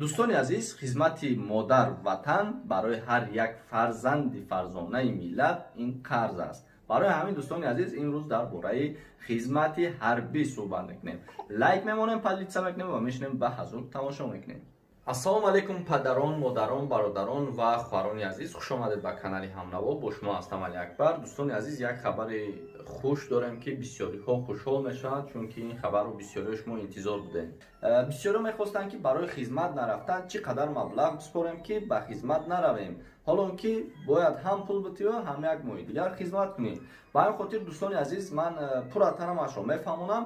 Дӯстони азиз, хизмати модар ватан барои ҳар як фарзанди фарзонаи миллат ин қарз аст. Барои ҳамин, дӯстони азиз, имрӯз дар бораи хизмати ҳарбӣ суҳбат мекунем. Лайк мемонем, поделиться мекунем ва мешинем ба ҳазур тамошо мекунем. Ассалому алайкум, падарон, модарон, бародарон ва хоҳарони азиз, хуш омадед ба канали Ҳамнаво. Бо шумо ҳастам Али Акбар. Дӯстони азиз, як хабари хуш дорем, ки бисёриҳо хушҳол мешаванд, чунки ин хабарро бисёриҳо шумо интизор будем. Бисёриҳо мехостанд, ки барои хизмат нарафтан чӣ қадар маблағ бисупорем, ки ба хизмат наравем, ҳолон ки бояд ҳам пул битиё, ҳам як моҳи дигар хизмат кунӣ. Ба ҳамин хотир, дӯстони азиз, ман пурратарамашро мефаҳмонам.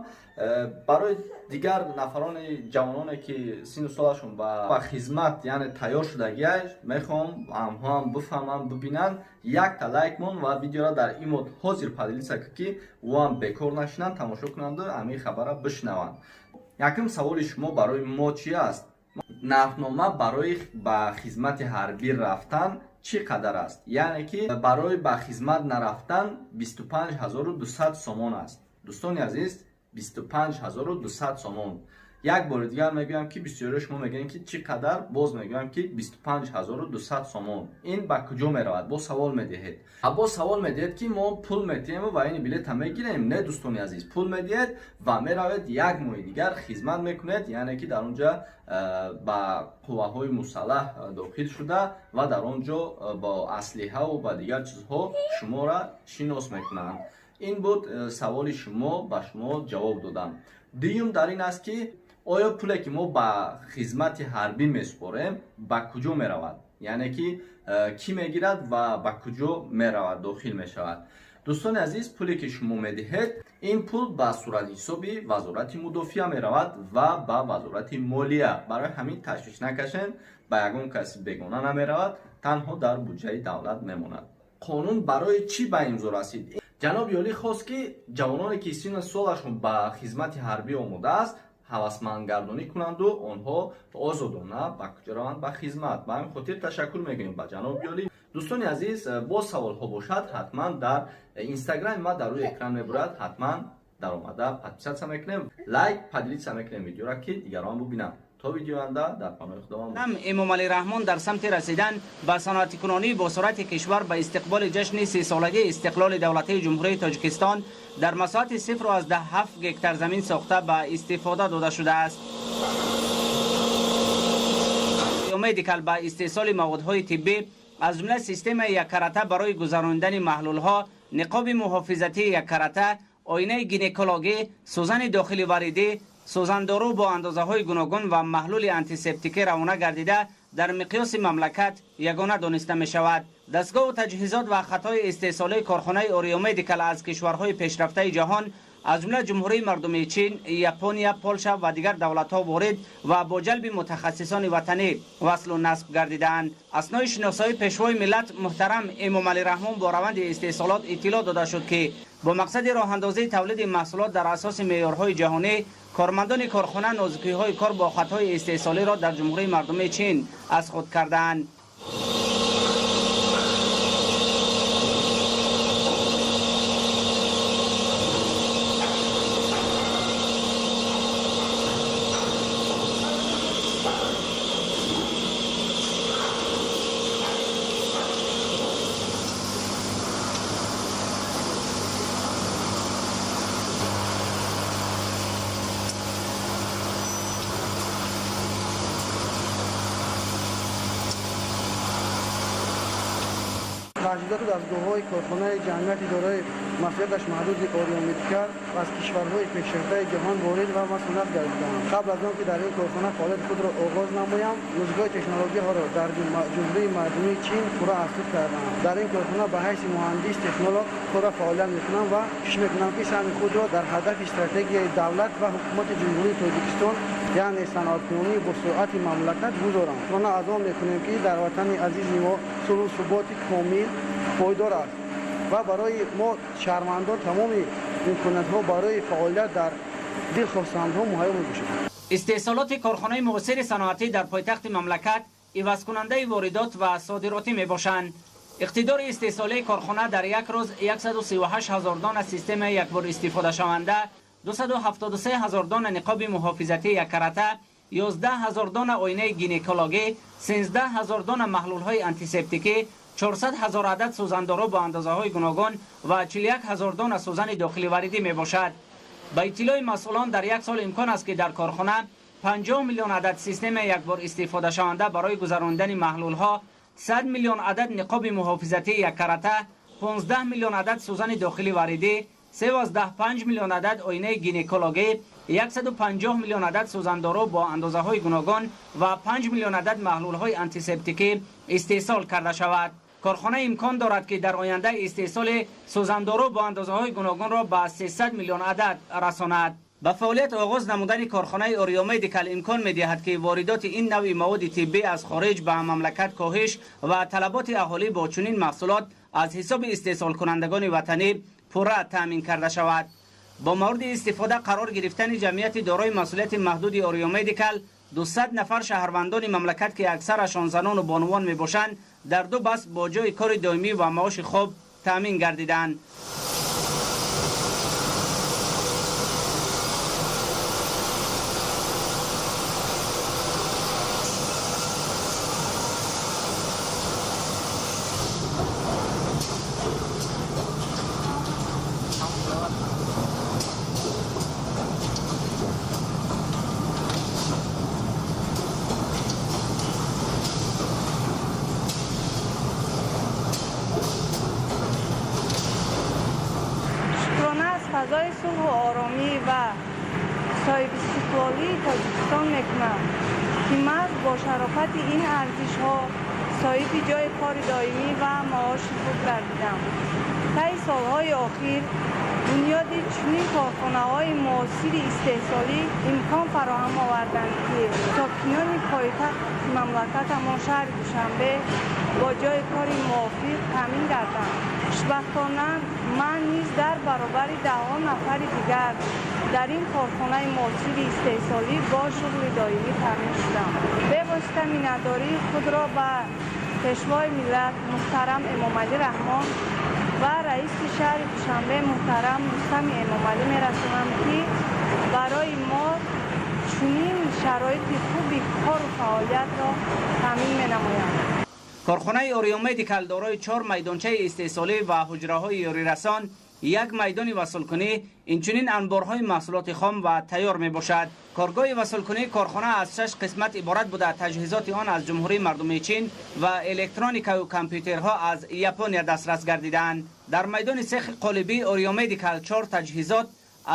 Барои дигар нафарони ҷавононе, ки сину солашон ба хизмат, яъне тайёр шудагиаш, мехоҳам ҳамҳоам бифаҳманд, бибинанд. Якта лайк мон ва видеоро дар имо ҳозир поделиться, ки ӯам бекор нашинанд, тамошо кунанду ҳамин хабарро бишнаванд. Якум саволи шумо барои мо чи аст? Нархнома барои ба хизмати ҳарбӣ рафтан чӣ қадар аст? Яъне ки барои ба хизмат нарафтан 25 200 сомон аст. Дӯстони азиз, 25 200 сомон. Як бори дигар мегӯям, ки бисёриҳо шумо мегӯем, ки чӣ қадар. Боз мегӯям, ки 25 200 сомон. Ин ба куҷо меравад, боз савол медиҳед. Боз савол медиҳед, ки мо пул метиҳем ва ин билета мегирем? Не, дӯстони азиз, пул медиҳед ва меравед, як моҳи дигар хизмат мекунед, яъне ки дар он ҷа ба қувваҳои мусаллаҳ дохил шуда ва дар он ҷо бо аслиҳаву ба дигар чизҳо шуморо шинос мекунанд. Ин буд саволи шумо, ба шумо ҷавоб додам. Дуюм дар ин аст, ки оё пуле, ки мо ба хизмати ҳарбӣ месупорем, ба куҷо меравад, яъне ки кӣ мегирад ва ба куҷо меравад, дохил мешавад? Дӯстони азиз, пуле, ки шумо медиҳед, ин пул ба суратҳисоби Вазорати мудофиа меравад ва ба Вазорати молия. Барои ҳамин ташвиш накашед, ба ягон каси бегона намеравад, танҳо дар буҷаи давлат мемонад. Қонун барои чӣ ба имзо расид? Ҷаноби олӣ хост, ки ҷавононе, ки сину солашон ба хизмати ҳарбӣ омода аст, ҳавасмандгардонӣ кунанду онҳо озодона ба куҷо раванд? Ба хизмат. Ба ҳамин хотир ташаккур мегӯем ба ҷаноби олӣ. Дӯстони азиз, боз саволҳо бошад, ҳатман дар инстаграми ма дар рӯи экран мебурад, ҳатман даромада подписаться мекунем, лайк, поделиться мекунем видеоро, ки дигарон бубинанд. То видео оянда дар паноҳи Худованд. Эмомалӣ Раҳмон дар самти расидан ба саноатикунонӣ бо суръати кишвар ба истиқболи ҷашни 30-солагии истиқлоли давлатии Ҷумҳурии Тоҷикистон дар масоҳати 0,7 гектар замин сохта ба истифода дода шудааст. Медикал ба истеҳсоли маводҳои тиббӣ, аз ҷумла системаи яккарата барои гузаронидани маҳлулҳо, ниқоби муҳофизатии яккарата, оинаи гинекологӣ, сӯзани дохили варидӣ, сӯзандору бо андозаҳои гуногун ва маҳлули антисептикӣ равона гардида, дар миқёси мамлакат ягона дониста мешавад. Дастгоҳу таҷҳизот ва хатҳои истеҳсолии корхонаи Ориомедикал аз кишварҳои пешрафтаи ҷаҳон, аз ҷумла Ҷумҳурии Мардумии Чин, Япония, Полша ва дигар давлатҳо ворид ва бо ҷалби мутахассисони ватанӣ васлу насб гардидаанд. Аснои шиносоии Пешвои миллат муҳтарам Эмомалӣ Раҳмон бо раванди истеҳсолот иттилоъ дода шуд, ки бо мақсади роҳандозии тавлиди маҳсулот дар асоси меъёрҳои ҷаҳонӣ кормандони корхона нозукиҳои кор бо хатҳои истеҳсолиро дар Ҷумҳурии Мардумии Чин аз худ кардаанд. Таҷҳизоту дастгоҳҳои корхонаи ҷамъияти дорои масъулияташ маҳдуди Ориомедикал аз кишварҳои пешрафтаи ҷаҳон ворид ва масунат гардидаанд. Қабл аз он ки дар ин корхона фаъолияти худро оғоз намоям, нозукиҳои технологияҳоро дар Ҷумҳурии Мардумии Чин пурра аз худ кардаам. Дар ин корхона ба ҳайси муҳандис технолог корро фаъолият мекунам ва кӯшиш мекунам, ки саҳми худро дар ҳадафи стратегияи давлат ва ҳукумати Ҷумҳурии Тоҷикистон, яъне саноаткунонии босуръати мамлакат, гузорам. Шукрона аз он мекунем, ки дар ватани азизи мо сулҳу суботи комил пойдор аст ва барои мо шаҳрвандон тамоми имкониятҳо барои фаъолият дар дилхоҳ самтҳо муҳайё мебошад. Истеҳсолоти корхонаи муосири саноатӣ дар пойтахти мамлакат ивазкунандаи воридот ва содиротӣ мебошанд. Иқтидори истеҳсолии корхона дар як рӯз 138 ҳазор дона системаи якбор истифодашаванда, 273 ҳазор дона ниқоби муҳофизатии яккарата, 11 000 дона оинаи гинекологӣ, 13 000 дона маҳлулҳои антисептикӣ, 400 ҳазор адад сӯзандору бо андозаҳои гуногун ва 41 ҳазор дона сӯзани дохили варидӣ мебошад. Ба иттилои масъулон, дар як сол имкон аст, ки дар корхона 50 миллион адад системаи якбор истифодашаванда барои гузарондани маҳлулҳо, 100 миллион адад ниқоби муҳофизатии яккарата, 15 миллион адад сӯзани дохили варидӣ, 3,5 миллион адад оинаи гинекологӣ, 150 миллион адад сӯзандору бо андозаҳои гуногун ва 5 миллион адад маҳлулҳои антисептикӣ истеҳсол карда шавад. Корхона имкон дорад, ки дар оянда истеҳсоли сӯзандору бо андозаҳои гуногунро ба 300 миллион адад расонад. Ба фаъолият оғоз намудани корхонаи Ориёмедикал имкон медиҳад, ки воридоти ин навъи маводи тиббӣ аз хориҷ ба мамлакат коҳиш ва талаботи аҳолӣ бо чунин маҳсулот аз ҳисоби истеҳсолкунандагони ватанӣ пурра таъмин карда шавад. Бо мавриди истифода қарор гирифтани ҷамъияти дорои масъулияти маҳдуди Ориёмедикал, 200 нафар шаҳрвандони мамлакат, ки аксарашон занону бонувон мебошанд, дар ду баст бо ҷои кори доимӣ ва маоши хуб таъмин гардиданд. Фазои сулҳу оромӣ ва соҳибистиқлолии Тоҷикистон мекунам, ки маҳз бо шарофати ин арзишҳо соҳиби ҷои кори доимӣ ва маоши хуб гардидам. Таи солҳои охир бунёди чунин корхонаҳои муосири истеҳсолӣ имкон фароҳам оварданд, ки сокинони пойтахти мамлакатамон, шаҳри Душанбе, бо ҷои кори мувофиқ таъмин гарданд. Хушбахтона, ман низ дар баробари даҳҳо нафари дигар дар ин корхонаи муосири истеҳсолӣ бо шуғли доимӣ таъмин шудам. Бевосита миннатдории худро ба Пешвои миллат муҳтарам Эмомалӣ Раҳмон ва раиси шаҳри Душанбе муҳтарам Рустами Эмомалӣ мерасонам, ки барои мо чунин шароити хуби кору фаъолиятро таъмин менамоянд. Корхонаи Ориёмедикал дорои чор майдончаи истеҳсолӣ ва ҳуҷраҳои ёрирасон, як майдони васлкунӣ, инчунин анборҳои маҳсулоти хом ва тайёр мебошад. Коргоҳи васлкунии корхона аз шаш қисмат иборат буда, таҷҳизоти он аз Ҷумҳурии Мардумии Чин ва электроникаю компютерҳо аз Япония дастрас гардидаанд. Дар майдони сехи қолибии Ориёмедикал чор таҷҳизот,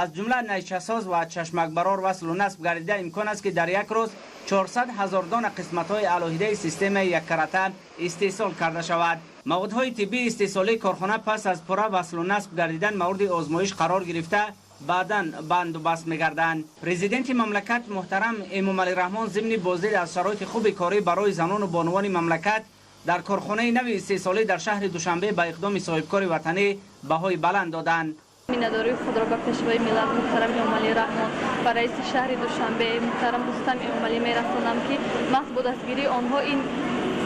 аз ҷумла найчасоз ва чашмакбарор васлу насб гардида, имкон аст, ки дар як рӯз 400 ҳазор дона қисматҳои алоҳидаи системаи яккарата истеҳсол карда шавад. Маводҳои тиббии истеҳсолии корхона пас аз пурра васлу насб гардидан мавриди озмоиш қарор гирифта, баъдан банду баст мегарданд. Президенти мамлакат муҳтарам Эмомалӣ Раҳмон зимни боздид аз шароити хуби корӣ барои занону бонувони мамлакат дар корхонаи нави истеҳсолӣ дар шаҳри Душанбе ба иқдоми соҳибкори ватанӣ баҳои баланд доданд. Миннатдории худро ба Пешвои миллат муҳтарам Эмомалӣ Раҳмон ва раиси шаҳри Душанбе муҳтарам Рустам Эмомалӣ мерасонам, ки маҳз бо дастгирии онҳо ин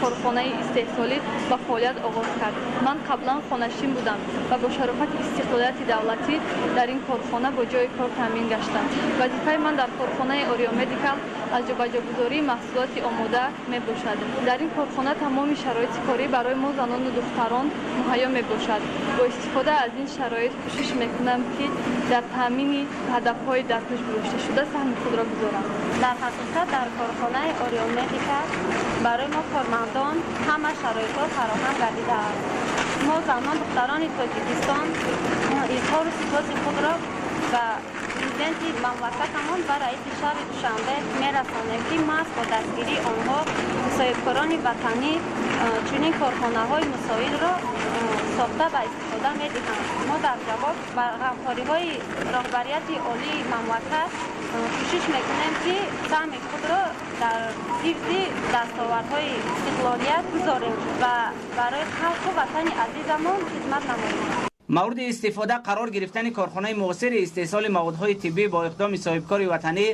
корхонаи истеҳсолӣ ба фаъолият оғоз кард. Ман қаблан хонашин будам ва бо шарофати истиқлолияти давлатӣ дар ин корхона бо ҷои кор таъмин гаштам. Вазифаи ман дар корхонаи Ориёмедикал аз ҷобаҷогузории маҳсулоти омода мебошад. Дар ин корхона тамоми шароити корӣ барои мо занону духтарон муҳайё мебошад. Бо истифода аз ин шароит кӯшиш мекунам, ки дар таъмини ҳадафҳои дар пеш гузошташуда саҳми худро гузорам. Дар ҳақиқат, дар корхонаи Ориёмедикал барои мо кормандон ҳама шароитҳо фароҳам гардидааст. Мо, занон, духтарони Тоҷикистон, изҳору сипоси худро ба президенти мамлакатамон ва раиси шаҳри Душанбе мерасонем, ки маҳз бо дастгирии онҳо соҳибкорони ватанӣ чунин корхонаҳои мусоидро сохта ба истифода медиҳанд. Мо дар ҷавоб ба ғамхориҳои роҳбарияти олии мамлакат кӯшиш мекунем, ки саҳми худро дар ҳифзи дастовардҳои истиқлолият гузорем ва барои халқу ватани азизамон хизмат намоем. Мавриди истифода қарор гирифтани корхонаи муосири истеҳсоли маводҳои тиббӣ бо иқдоми соҳибкори ватанӣ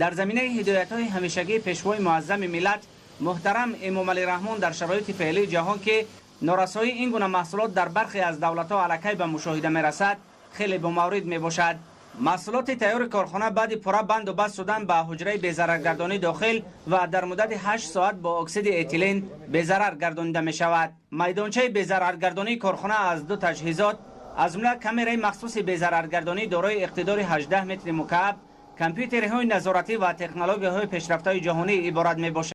дар заминаи ҳидоятҳои ҳамешагии Пешвои муаззами миллат муҳтарам Эмомалӣ Раҳмон дар шароити феълии ҷаҳон, ки норасоии ин гуна маҳсулот дар бархе аз давлатҳо аллакай ба мушоҳида мерасад, хеле бомаврид мебошад. Маҳсулоти тайёри корхона баъди пурра банду баст шудан ба ҳуҷраи безараргардонӣ дохил ва дар муддати 8 соат бо оксиди этилен безарар гардонида мешавад. Майдончаи безараргардонии корхона аз ду таҷҳизот, аз ҷумла камераи махсуси безараргардонӣ дорои иқтидори 18 метри мукааб, компютерҳои назоратӣ ва технологияҳои пешрафтаи ҷаҳонӣ иборат мебошад.